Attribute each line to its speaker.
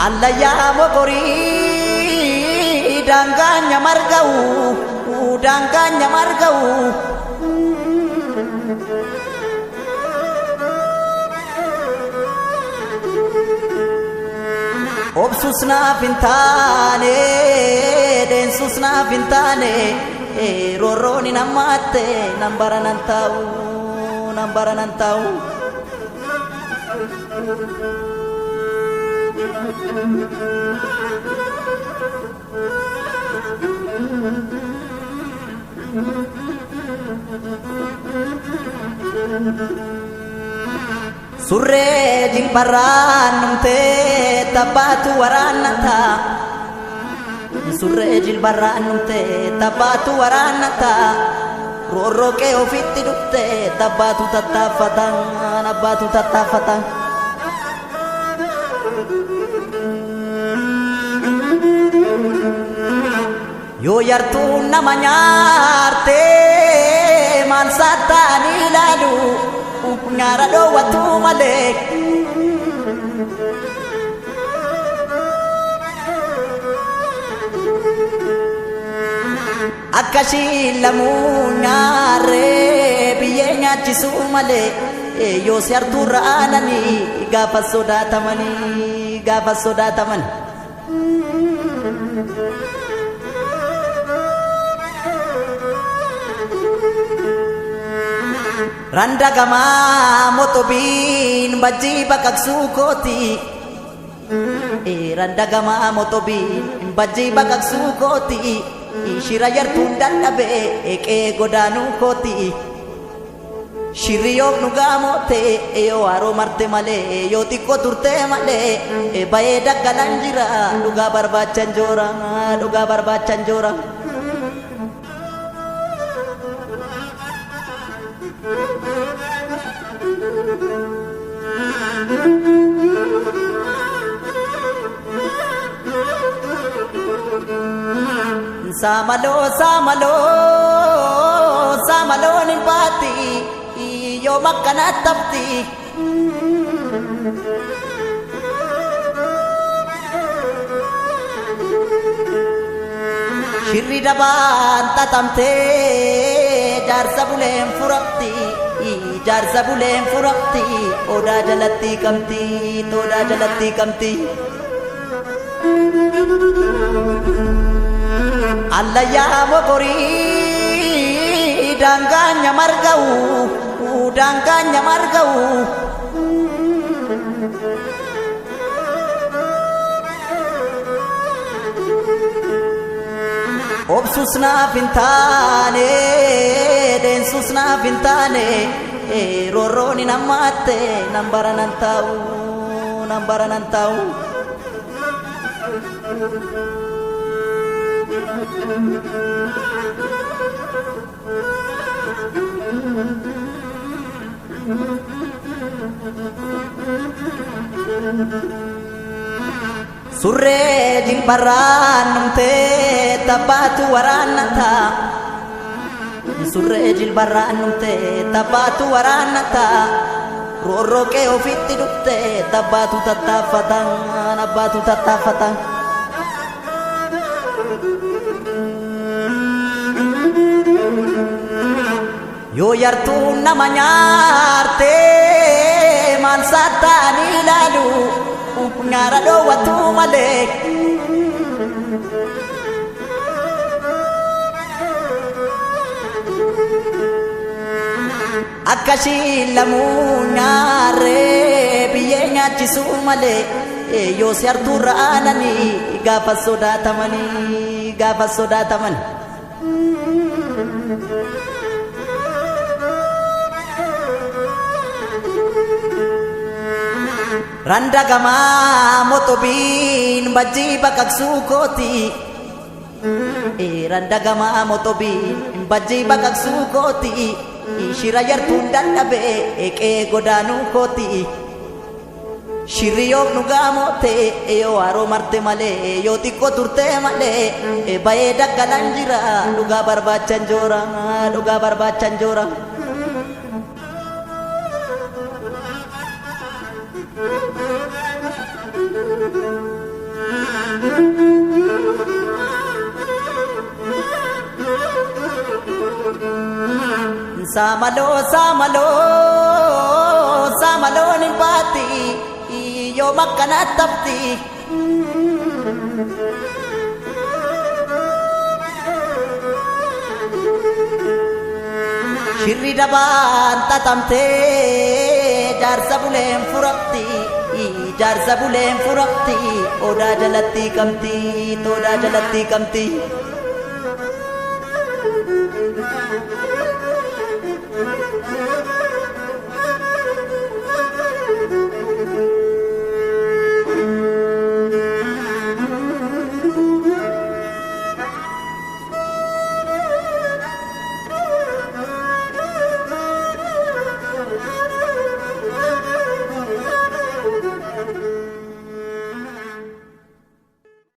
Speaker 1: Allayyaa mogorii daangaan nyamarga'u daangaan nyamarga'u. Obsus naaf hin taane deensus naaf hin taane roorroon hin hammaatte nan bara nan taa'u nan bara nan taa'u. Surree jilbarraan dhumtee tabbaatu waraannata. Surree jilbarraan dhumtee tabbaatu waraannata. Roorroo qe'ee ofitti dhuftee tabbaatu tattaaffata abbaatu tattaaffata. Yoo yartuun nama nyaartee maal saattaan ilaalu nyaara dhoowwatu malee. Akka shiilamuu nyaarree biyyee nyaachisuu malee yoo si hartuurra aananii gaafa sodaatamanii gaafa sodaataman. Randa gamaa motobiin bajjii baqaqsuu kooti. Randa gamaa motobiin bajjii baqaqsuu kooti. Shira yartuun dadhabee eeqee godaanuu kooti. Shirri yoo dhugaa moote yoo haroo marte malee yoo xiqqoo turte malee bayee daggalan jira dhugaa barbaachan joora dhugaa barbaachan joora. Saamaloo saamaloo saamaloon hin baatti yoo makkanaa tafti. Shirri dabaan xaxamtee jaarsa buleen furamti jaarsa buleen furamti odaa jalatti qabdi odaa jalatti qabdi. Allayyaa mogorii daangaan nyamarga'u daangaan nyamarga'u. Obsus naaf hin taane deensus naaf hin taane roorroon hin hammaatte nan bara nan taa'u nan bara nan taa'u. Surree jilbarraan dhumtee tabbaatu waraannata. Surree jilbarraan dhumtee tabbaatu waraannata. Roorroo qe'ee ofitti dhuftee tabbaatu tattaaffata abbaatu tattaaffata. Yoo yartuun nama nyaartee maal saattaan ilaalu nyaara dhoowwatu malee. Akka shiilamuu nyaarree biyyee nyaachisuu malee yoo si hartuurra aananii gaafa sodaatamanii gaafa sodaataman. Randa gamaa motobiin bajjii baqaqsuu kooti. Randa gamaa motobiin bajjii baqaqsuu kooti. Shira yartuun dadhabee eeqee godaanuu kooti. Shirri yoo dhugaa moote yoo haroo marte malee yoo xiqqoo turte malee bayee daggalan jira dhugaa barbaachan joora dhugaa barbaachan joora. Saamaloo saamaloo saamaloon hin baatti yoo makkanaa tafti. Shirri dabaan xaxamtee jaarsa buleen furamti, jaarsa buleen furamti, odaa jalatti qabdi, odaa jalatti qabdi.